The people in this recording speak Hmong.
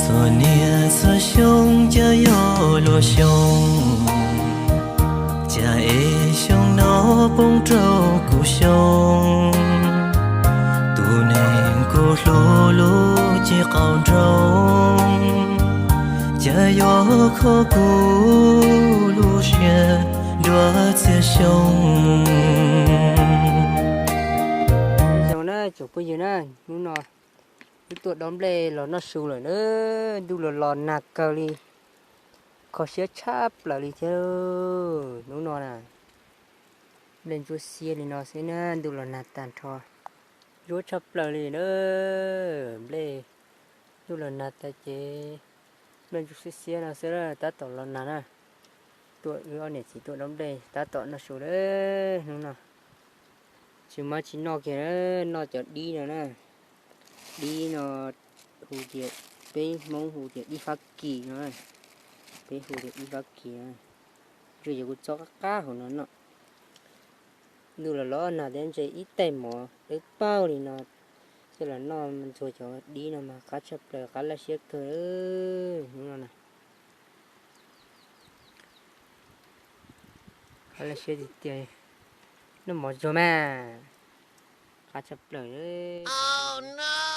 Txhua niaj txhua xyoo cas yog luag xyoo, cas es xyoo no poob rau kuv xyoo. Tus neeg kuv hlub lub cev qau nroo, cas yuav kho kuv lub siab dua txhia xyoo. Zoo na tsoom phooj ywg na, hnub no wb tuaj dob nplej los noj su lawm na, ntuj los los nag kawg li, kho siab tshaj plaws li thiab. Hnub no na, nplej ntsuab xiab li no xwb na, ntuj los nag tag nrho, ntsuab tshaj plaws li na. Nplej, ntuj los nag tag ces nplej ntsuab xiab xiab no xwb, tab tom los nag na. Tuaj wb ob niam txiv tuaj dob nplej tab tom noj su na hnub no. Tsis muaj tsis noj kiag, noj cov dib no na. Dib no hu tias, peb Hmoob hu tias dib Fab Kis no, peb hu tias dib Fab Kis no. Ntshe yog kuv txob qab qab hauv no no. Ntuj los los nag thiab ntshe ib tais mov dawb paug li no coj los noj ntxuag cov dib no mas qab tshaj plaws, qab laj siab kawg hnub no na. Qab laj siab tiag tiag, noj mov ntxuag mas qab tshaj plaws.